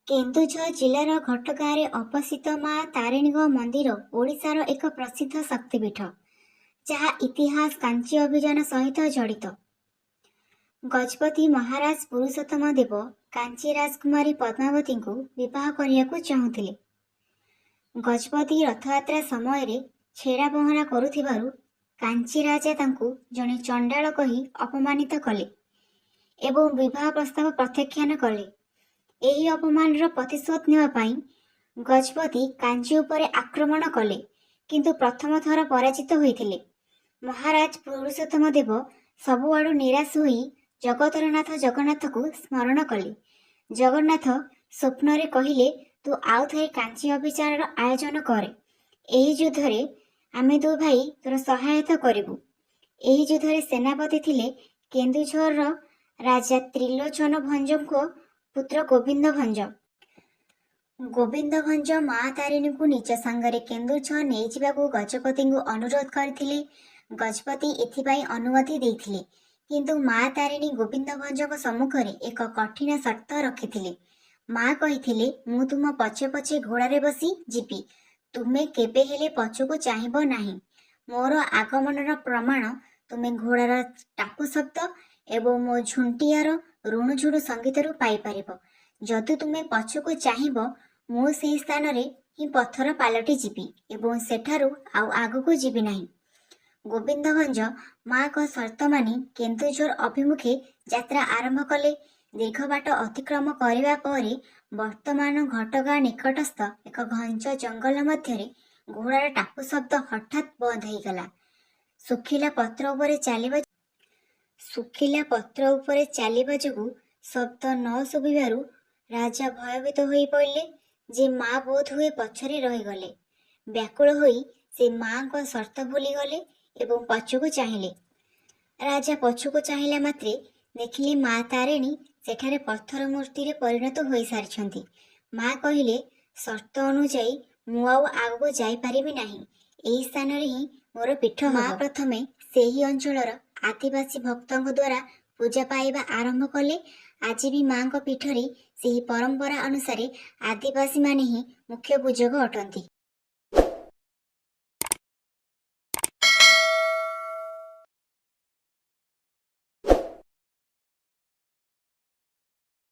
କେନ୍ଦୁଝର ଜିଲ୍ଲାର ଘଟଗାଁରେ ଅବସ୍ଥିତ ମା ତାରିଣୀଙ୍କ ମନ୍ଦିର ଓଡ଼ିଶାର ଏକ ପ୍ରସିଦ୍ଧ ଶକ୍ତିପୀଠ, ଯାହା ଇତିହାସ କାଞ୍ଚି ଅଭିଯାନ ସହିତ ଜଡ଼ିତ। ଗଜପତି ମହାରାଜ ପୁରୁଷୋତ୍ତମ ଦେବ କାଞ୍ଚି ରାଜକୁମାରୀ ପଦ୍ମାବତୀଙ୍କୁ ବିବାହ କରିବାକୁ ଚାହୁଁଥିଲେ। ଗଜପତି ରଥଯାତ୍ରା ସମୟରେ ଛେରା ପହଁରା କରୁଥିବାରୁ କାଞ୍ଚି ରାଜା ତାଙ୍କୁ ଜଣେ ଚଣ୍ଡାଳ କହି ଅପମାନିତ କଲେ ଏବଂ ବିବାହ ପ୍ରସ୍ତାବ ପ୍ରତ୍ୟାଖ୍ୟାନ କଲେ। ଏହି ଅପମାନର ପ୍ରତିଶୋଧ ନେବା ପାଇଁ ଗଜପତି କାଞ୍ଚି ଉପରେ ଆକ୍ରମଣ କଲେ, କିନ୍ତୁ ପ୍ରଥମ ଥର ପରାଜିତ ହୋଇଥିଲେ। ମହାରାଜ ପୁରୁଷୋତ୍ତମ ଦେବ ସବୁଆଡୁ ନିରାଶ ହୋଇ ଜଗତର ନାଥ ଜଗନ୍ନାଥଙ୍କୁ ସ୍ମରଣ କଲେ। ଜଗନ୍ନାଥ ସ୍ୱପ୍ନରେ କହିଲେ, ତୁ ଆଉଥରେ କାଞ୍ଚି ଅଭିଯାନର ଆୟୋଜନ କରେ। ଏହି ଯୁଦ୍ଧରେ ଆମେ ଦୁଇ ଭାଇ ତୋର ସହାୟତା କରିବୁ। ଏହି ଯୁଦ୍ଧରେ ସେନାପତି ଥିଲେ କେନ୍ଦୁଝରର ରାଜା ତ୍ରିଲୋଚନ ଭଞ୍ଜଙ୍କ ପୁତ୍ର ଗୋବିନ୍ଦ ଭଞ୍ଜ। ଗୋବିନ୍ଦ ଭଞ୍ଜ ମା ତାରିଣୀଙ୍କୁ ନିଜ ସାଙ୍ଗରେ କେନ୍ଦୁଝର ନେଇଯିବାକୁ ଗଜପତିଙ୍କୁ ଅନୁରୋଧ କରିଥିଲେ। ଗଜପତି ଏଥିପାଇଁ ଅନୁମତି ଦେଇଥିଲେ, କିନ୍ତୁ ମା ତାରିଣୀ ଗୋବିନ୍ଦ ଭଞ୍ଜଙ୍କ ସମ୍ମୁଖରେ ଏକ କଠିନ ସର୍ତ୍ତ ରଖିଥିଲେ। ମା କହିଥିଲେ, ମୁଁ ତୁମ ପଛେ ପଛେ ଘୋଡ଼ାରେ ବସି ଯିବି। ତୁମେ କେବେ ହେଲେ ପଛକୁ ଚାହିଁବ ନାହିଁ। ମୋର ଆଗମନର ପ୍ରମାଣ ତୁମେ ଘୋଡ଼ାର ଟାପୁ ଶବ୍ଦ ଏବଂ ମୋ ଝୁଣ୍ଟିଆର ରୁଣୁଝୁଣୁ ସଙ୍ଗୀତରୁ ପାଇପାରିବ। ଯଦି ତୁମେ ପଛକୁ ଚାହିଁବ, ମୁଁ ସେହି ସ୍ଥାନରେ ହିଁ ପଥର ପାଲଟି ଯିବି ଏବଂ ସେଠାରୁ ଆଉ ଆଗକୁ ଯିବି ନାହିଁ। ଗୋବିନ୍ଦ ଭଞ୍ଜ ମାଙ୍କ ସର୍ତ୍ତ ମାନି କେନ୍ଦୁଝର ଅଭିମୁଖେ ଯାତ୍ରା ଆରମ୍ଭ କଲେ। ଦୀର୍ଘ ବାଟ ଅତିକ୍ରମ କରିବା ପରେ ବର୍ତ୍ତମାନ ଘଟଗାଁ ନିକଟସ୍ଥ ଏକ ଘଞ୍ଚ ଜଙ୍ଗଲ ମଧ୍ୟରେ ଘୋଡ଼ାର ଟାପୁ ଶବ୍ଦ ହଠାତ୍ ବନ୍ଦ ହୋଇଗଲା। ଶୁଖିଲା ପତ୍ର ଉପରେ ଚାଲିବା ଯୋଗୁଁ ଶବ୍ଦ ନ ଶୁଭିବାରୁ ରାଜା ଭୟଭୀତ ହୋଇପଡ଼ିଲେ ଯେ ମା ବୋଧହୁଏ ପଛରେ ରହିଗଲେ। ବ୍ୟାକୁଳ ହୋଇ ସେ ମାଙ୍କ ସର୍ତ୍ତ ଭୁଲିଗଲେ ଏବଂ ପଛକୁ ଚାହିଁଲେ। ରାଜା ପଛକୁ ଚାହିଁଲା ମାତ୍ରେ ଦେଖିଲେ ମା ତାରିଣୀ ସେଠାରେ ପଥର ମୂର୍ତ୍ତିରେ ପରିଣତ ହୋଇସାରିଛନ୍ତି। ମା କହିଲେ, ସର୍ତ୍ତ ଅନୁଯାୟୀ ମୁଁ ଆଉ ଆଗକୁ ଯାଇପାରିବି ନାହିଁ। ଏହି ସ୍ଥାନରେ ହିଁ ମୋର ପୀଠ। ମା ପ୍ରଥମେ ସେହି ଅଞ୍ଚଳର ଆଦିବାସୀ ଭକ୍ତଙ୍କ ଦ୍ୱାରା ପୂଜା ପାଇବା ଆରମ୍ଭ କଲେ। ଆଜି ବି ମାଙ୍କ ପୀଠରେ ସେହି ପରମ୍ପରା ଅନୁସାରେ ଆଦିବାସୀମାନେ ହିଁ ମୁଖ୍ୟ ପୂଜକ ଅଟନ୍ତି।